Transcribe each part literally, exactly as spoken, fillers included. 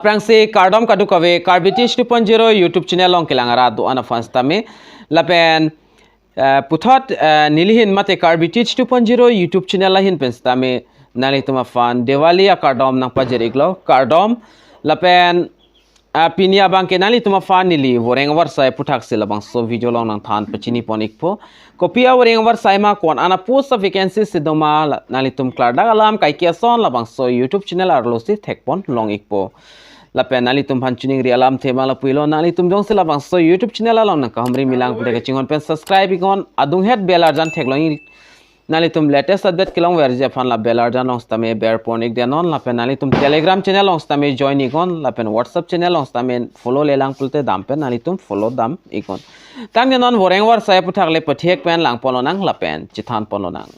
Aphrangsi kardom kadokave Karbi Teach two point zero YouTube channel along kelang arat do-an aphan sitame. Lapen, eh, puthot, eh, nelihin mate Karbi Teach two point zero YouTube channel ahin pen sitame nanglitum aphan Diwali akardom nangpajir iklo, kardom. Lapen, ah, pini abangke nanglitum aphan neli voreng avarsai aputhaksi labangso video along nangthan pachini pon ikpo. Kopi avoreng avarsai ma, ko-an ana post avacancy si doma, la-, nanglitum klardak alam kaike ason labangso YouTube channel arlosi thekpon long ikpo. Lapen nanglitum aphan choningri alamthe ma lapuilo, nanglitum jongsi labangso YouTube channel along nangkahumri milang pulote kachinghon pen subscribe iknon, adunghet bell arjan theklong ik-, nanglitum latest update kelongverji aphan la bell arjan along sitame berpon ikdenon, lapen nanglitum Telegram channel along sitame join iknon, lapen WhatsApp channel along sitame follow lelang pulote dam pen nanglitum follow dam iknon. Tangte non voreng avarsai aputhak le pathek pen langponlonang lapen chethanponlonang.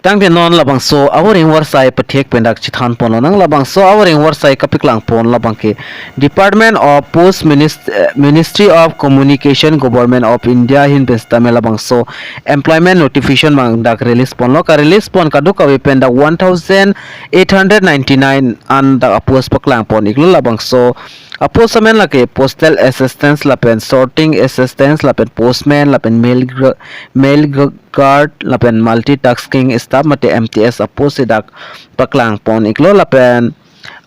Tangte non labangso avoreng avarsai pathek pen dak chethanponlonang. Labangso avoreng avarsai kapaklangpon labangke Department of Post, Minist-, eh, Ministry of Communication, Government of India ahin pen sitame labangso employment notification abang dak release ponlo. Ka-release pon kadokave pen dak one thousand eight hundred ninety-nine an dak apost paklangpon iklo. Labangso apost amen lake postal assistants lapen sorting assistants lapen postman lapen mail gr-, mail gr-, guard lapen multitasking staff mate M T S apost si dak paklangpon iklo. Lapen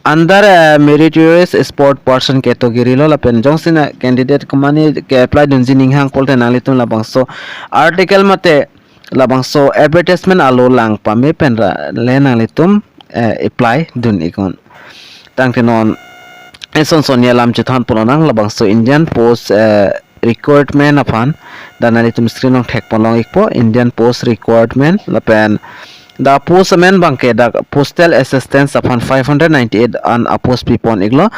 under, eh, meritorious sport person category lo, lapen jongsi na candidate komane ke-apply dunji ninghang pulote nanglitum labangso article mate labangso advertisement alo lang pame pen ra le nanglitum, eh, apply dun iknon. Tangte non eson son alam chethanponlonang. Labangso Indian Post, eh, recruitment aphan dak nanglitum screen along thekpon long ikpo, Indian Post recruitment. Lapen dak post amen abangke dak postal assistants aphan five hundred ninety-eight an apost pipon iklo.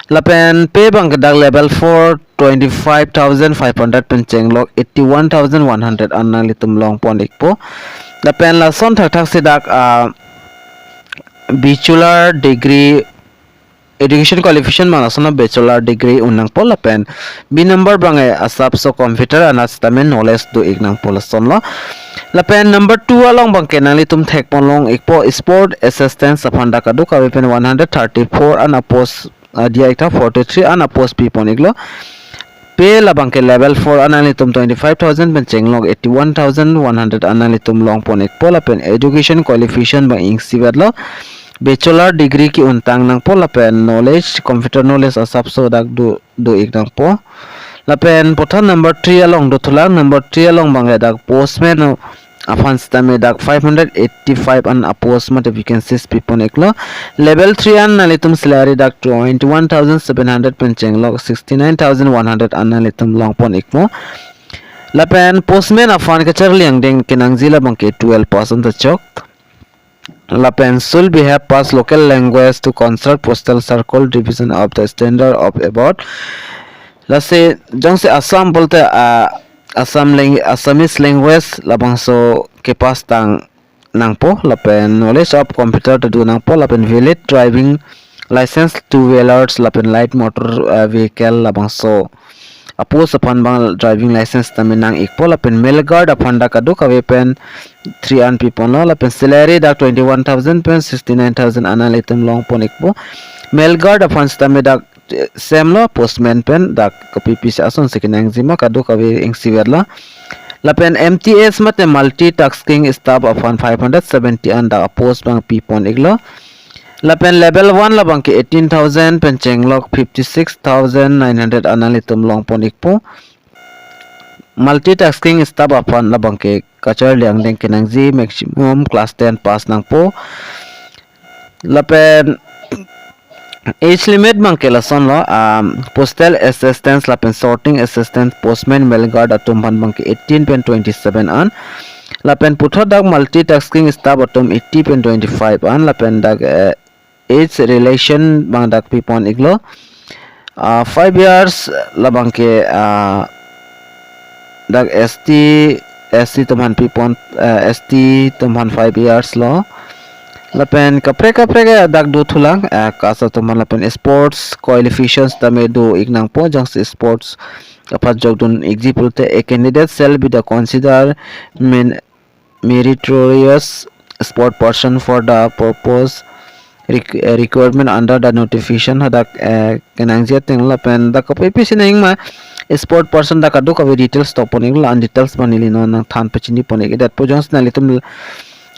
Lapen pay abangke dak level four twenty-five thousand five hundred pen chenglok eighty-one thousand one hundred an nanglitum longpon ikpo. Lapen lason thakthak si dak, ah, bachelor degree, education qualification abang lason bachelor degree un nangpo, lapen B number abangke asapso computer anat sitame knowledge do ik nangpo, lasonlo. Lapen number two along abangke nanglitum thekpon long ikpo, sport assistants aphan dak kadokave pen one hundred thirty-four an apost, ah, diya iktha, forty-three an apost pipon iklo. Pay labangke level four an nanglitum twenty-five thousand pen chenglok eighty-one thousand one hundred an nanglitum longpon ikpo. Lapen education qualification abang ingsivetlo, bachelor degree ke-untang nangpo, lapen knowledge, computer knowledge asapso dak do, do ik nangpo. Lapen puthot number three along dothulang. Number three along abangke dak postman aphan sitame dak five hundred eighty-five an apost mate vacancies pipon iklo. Level three an nanglitum salary dak twenty-one thousand seven hundred pen chenglok sixty-nine thousand one hundred an nanglitum longpon ikpo. Lapen postman aphan kacharli angdeng kenangji labangke twelve pass an ta chok. Lapen should be have passed local language to concerned postal circle division of the standard of above. Lasi jongsi Assam pulote, ah, Assam lang-, Assamese language labangso kepass tang nangpo, lapen knowledge of computer ta do nangpo, lapen valid driving license, two wheelers lapen light motor, ah, vehicle labangso apost aphan abang driving license tame nang ikpo. Lapen male guard aphan dak kadokave pen three an piponlo, lapen salary dak twenty-one thousand pen sixty-nine thousand an nanglitum longpon ikpo. Male guard aphan sitame dak, eh, same lo, postman pen dak kopi pisi asonsi kenangji ma kadokave ingsivetlo. Lapen M T S mate multitasking staff aphan five hundred seventy an dak apost abang pipon iklo. Lapen level one labangke eighteen thousand pen chenglok fifty-six thousand nine hundred an nanglitum longpon ikpo. Multitasking staff aphan labangke kacharli angdeng kenangji maximum class ten pass nangpo. Lapen age limit abangke lasonlo, um, postal assistants lapen sorting assistant, postman, male guard atum aphan abangke eighteen pen twenty-seven an. Lapen puthot dak multitasking staff atum eighty pen twenty-five an. Lapen dak, eh, age relation abang dak pipon iklo. Ah, five years labangke, ah, dak S T, S T atum aphan pipon, ah, S T atum aphan five years lo. Lapen kaprek kaprek dak dothulang, ah, caste atum aphan. Lapen sports qualifications tame do ik nangpo, jongsi sports aphan jokdun ikji pulote, a candidate shall be the considered men-, meritorious sport person for the purpose req- eh, requirement under the notification hadak, eh, kenangji ateng lapen dak kopi pisi nangma sport person dak kadokave details tokpon-iklo, an details abang neli non nangthan pachinipon-ikdetpo. Jongsi nanglitum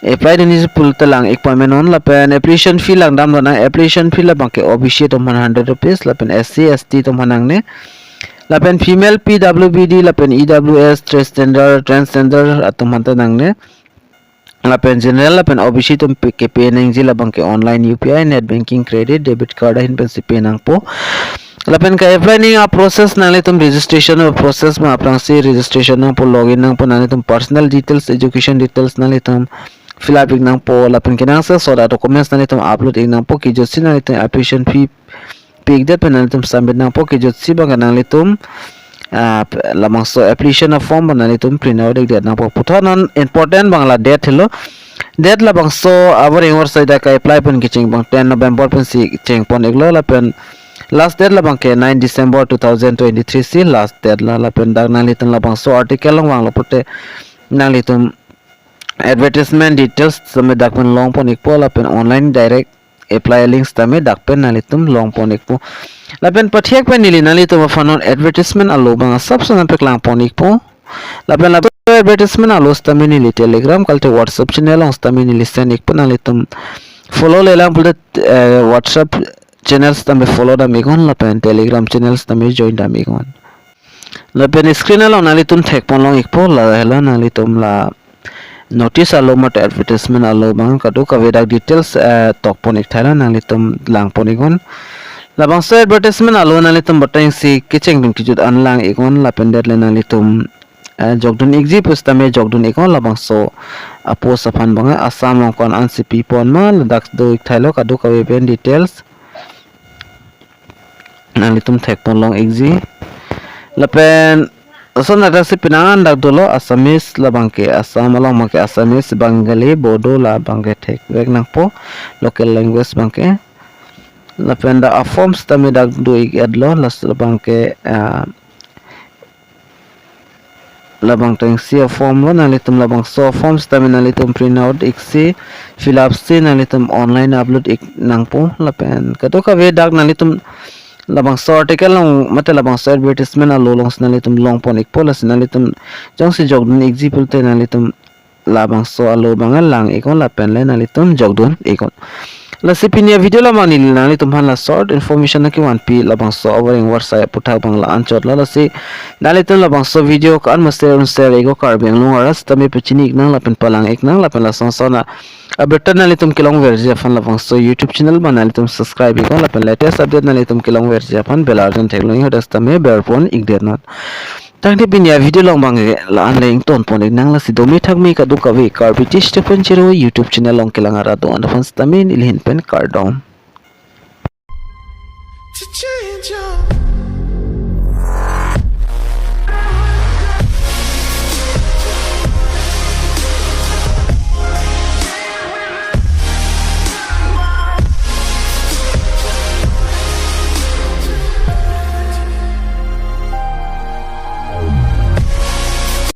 apply dunji pulote lang-ikpo menon. Lapen application fee langdamlonang. Application fee labangke O B C atum aphan hundred rupees, lapen S C, S T atum aphan nangne. Lapen female P W B D, lapen E W S, transgender, transgender atum aphanta nangne. Lapen general lapen O B C atum pi- kepi nangji labangke online U P I, net banking, credit, debit card ahin pensi pi nangpo. Lapen ka-apply nangji aprocess nanglitum registration aprocess ma aphrangsi registration nangpo, login nangpo, nanglitum personal details, education details nanglitum fill up-ik nangpo, lapen kenangsot a-documents nanglitum upload-ik nangpo, kejutsi nanglitum application fee pi-ikdet pen nanglitum submit nangpo, kejutsi abangke nanglitum, ah, labangso application a-form abang nanglitum print out-ikdet nangpo. Puthot non important abang la date helo. Date labangso avar ingvar saida ka-apply pen kecheng abang ten November pensi chengpon-iklo, lapen last date labangke nine December two thousand twenty-three si last date lo. Lapen dak nanglitum labangso article along vanglo pulote nanglitum advertisement details tame dak pen longpon-ikpo, lapen online direct apply link tame dak pen nanglitum longpon-ikpo. Lapen pathek pen neli nanglitum aphan non advertisement alo abang asapso nangpaklangpon-ikpo. Lapen lapen advertisement alo sitame neli Telegram kalite WhatsApp channel along sitame neli send-ikpo, nanglitum follow lelang pulote, eh, WhatsApp channel sitame follow dam-iknon, lapen Telegram channel sitame join dam-iknon. Lapen screen along nanglitum thekpon long-ikpo, la helo nanglitum la notice alo mate advertisement alo abang kadokave dak details, eh, tokpon-ik thailo, nanglitum langpon-iknon. Labangso advertisement alo nanglitum batangsi kechengdun kejut an lang-iknon, lapen det le nanglitum, eh, jokdun-ikji pusitame jokdun-iknon. Labangso a-post aphan abang Assam along ko-an ansi pipon ma ladak do-ik thailo kadokave pen details nanglitum thekpon long-ikji. Lapen ason dak si penang an dak dolo Assamese labangke, Assam along abangke Assamese, Bengali, Bodo labangke thekvek nangpo, local language abangke. Lapen dak a-form sitame dak do-ik-etlo, lasi labangke, ah, labang tangsi a-form lo, nanglitum labangso a-form sitame nanglitum print out-ik si, fill up si nanglitum online upload-ik nangpo. Lapen kadokave dak nanglitum labangso article along mate labangso advertisement alo alongsi nanglitum longpon-ikpo, lasi nanglitum jongsi jokdun-ikji pulote nanglitum labangso alo abang lang-iknon lapen le nanglitum jokdun-iknon. Lasi pini a-video labang neli nanglitum aphan la short information nangkevanpi, labangso avar ingvar sai aputhak abang la anchotlo. Lasi nanglitum labangso video ko-an ma share un share-iknon, Karbi Anglong arat sitame pachini-iknang lapen palang-iknang, lapen lason ason abirta nanglitum kelongverji aphan labangso YouTube channel abang nanglitum subscribe-iknon, lapen latest update nanglitum kelongverji aphan bell arjan theklong-ik, hadak sitame berpon-ikdetnon. Tangte pini a-video along abang la-an le ingtonpon-iknang, lasi dome thakme kadokave Karbi Tish two point zero YouTube channel along kelang arat do-an aphan sitame neli ahin pen kardom. To change your